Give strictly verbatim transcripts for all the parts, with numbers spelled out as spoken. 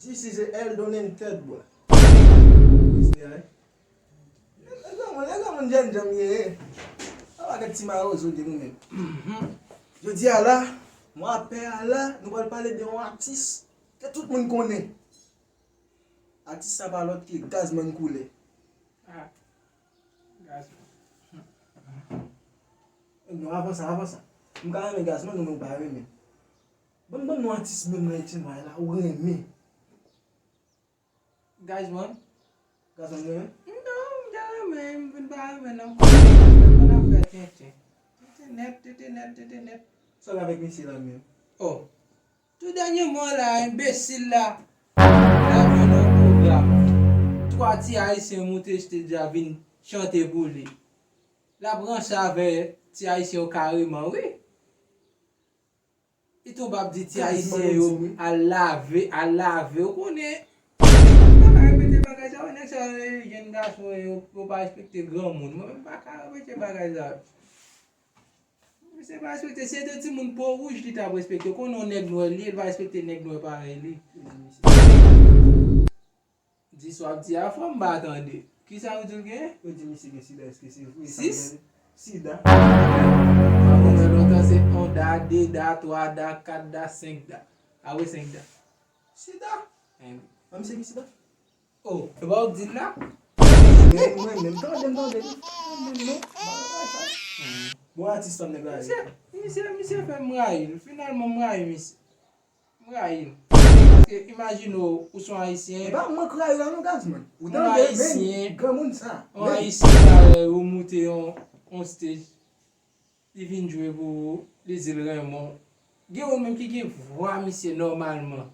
This is a L donnen tèt, bwa. Respè, wi. Nèg granmoun, nèg granmoun jènjan m ye. Sa pa gen ti mawozo de nou menm. Jodi a la, mwen a pè a la, nou pral pale de yon atis ke tout moun konnen. Atis sa pa lòt ke Gazman Koulè. Ah, Gazman. Non, avan sa, avan sa. M ka renmen Gazman, nou menm ou pa renmen. Ban m, ban m yon atis menm nan etyen bay la, ou renmen. Gazman. Gazman renmen? Non, m te renmen, m vin pa renmen non. Konn ap fè tenten. Tenten nèt, tenten nèt, tenten nèt. Sa w avèk mesye la menm? Oh. Tou dènyèman la, enbesil la, l ap jwenn yon pwogram. Twa ti Ayisyen moute estedya vin chante pou li. L ap ranse avè ti Ayisyen yo kareman, wi. Li tonbe ap di ti Ayisyen yo al lave, al lave, ou konnen. M pa ka repete bagay sa yo, nèg sa yo, jèn gason yo, yo pa respekte granmoun. Mwen menm m pa ka repete bagay sa yo. Misye pa respekte, si se te timoun po wouj li t ap respekte. Konnen yon nèg nwè li ye, li pa respekte nèg nwè parèy li. Di sa w ap di a, fò m pa tande. Kisa yo di l genyen? Yo di misye gen sida, èske se vre? Sis? Sida. Mwen konn wè lontan se yon da, de da, twa da, kat da, senk da. Apre senk da. Sida? An misye gen sida? Oh, e pa w k di l la? Mwen, mwen menm, tande m, tande m. Mwen menm, non. Bon, atis pa m nèg la ye. Misye, misye, misye fè m rayi l. Finalman, m rayi misye. M rayi l. Paske imajine w, ou se yon Ayisyen. E pa mwen k rayi la non, Gazman. Ou tande menm granmoun sa. Yon Ayisyen parèy ou moute yon, yon stage. Li vin jwe pou ou, li di l renmen w. Gen moun menm ki gen vwa misye nòmalman.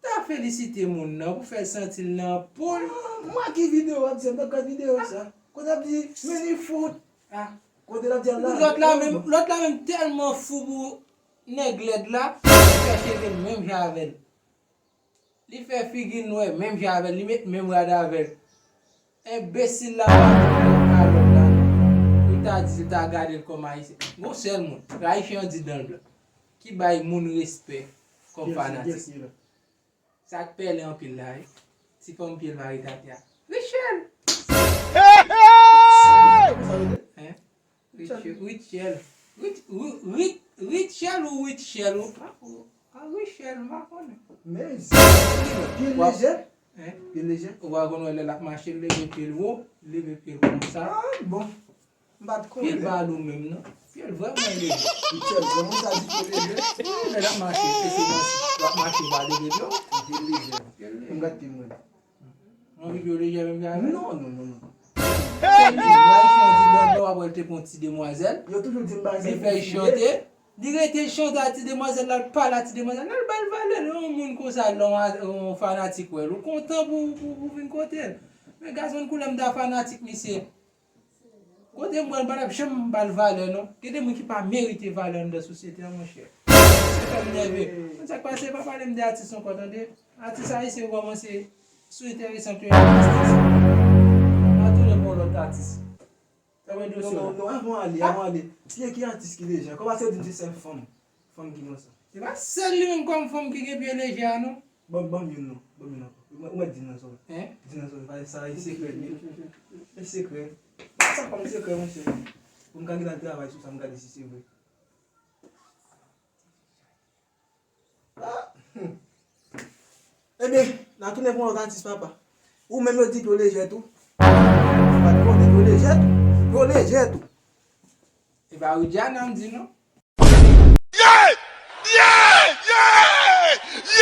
Ta felisite moun nan pou fè l santi l nan po l. Mwen ki videyo w ap di, m pa gad videyo sa. Kote ap di, men li fout. Ah. Kote l ap di, Allah. Lòt la menm, lòt la menm tèlman fou pou nèg lèd la, li fè cheve l menm jan avè l. Li fè figi l nwè menm jan avè l, li met menm rad avè l. Enbesil la pa konn kalòt la non. Ou ta di l ta gade l kòm Ayisyen. Gon sèl moun, Ayisyen an di dan l blan, ki bay moun respè kòm fanatik. Sa k pèlen anpil la, wi. Ti fanm pye l pa ret atè a. Richel! Hein? Richel. Richel. Rich-, Ri-, Ri-, Richel ou Richel ou pa ko-, a Richel, m pa konnen. Men, pye l lejè? Hein? Pye l lejè? Ou pa konn wè lè l ap mache, l leve pye l wo, l leve pye l konsa. Ah, bon. M pa t konnen. Pye l pa lou menm, non. Pye l vrèman leve. Richel, granmoun sa di pye l lejè? Wi, lè l ap mache, se, se manti. L ap mache, l pa leve pye w. Pye l lejè. Pye l lejè. M gad pye mwen. Anvi pye w lejè menm jan avè l? Non, non, non, non. Se li, Ayisyen an di dan blan, w ap wè l te pran ti demwazèl. Yo toujou di m bagay. Li fè l chante. Li rete chante a ti demwazèl la, l pale a ti demwazèl la, l ba l valè. Lè yon moun konsa, lè yon, yon fanatik wè l, ou kontan pou, pou, pou vin kote l. Men Gazman Koulè m ta fanatik misye. Kote m pran l, m pa t ap janm ba l valè, non. Gen de moun ki pa merite valè anndan sosyete a, monchè. Se fè m nève. Konn sa k pase, pa pale m de atis ankò, tande. Atis ayisyen yo kòmanse sou enteresan ke atis ayisyen. Pa tounen pou yon lòt atis. Sa mwen di w se la. Non, non, non, avan ale, avan ale. Ki, ki atis ki deja? Kòman se yo di m se sèl fanm? Fanm ki konsa. Se pa sèl li menm kòm fanm ki gen pye lejè a, non. Ban, ban m youn non. Ban m youn ankò. Ou mèt, ou mèt di nan zòrèy. Hein? Di nan zòrèy. Paske sa e sekrè li. E sekrè. Ban sa kòm sekrè, monchè. Pou m ka gentan travay sou sa, m gade si se vre. Ah, hmm. Ebyen, n a tounen pou yon lòt atis, papa. Ou menm yo di pye w lejè tou. Ou pa t konnen pye w lejè tou. Pye w lejè tou. E pa Widiana m di non. Yeah! Yeah! Yeah!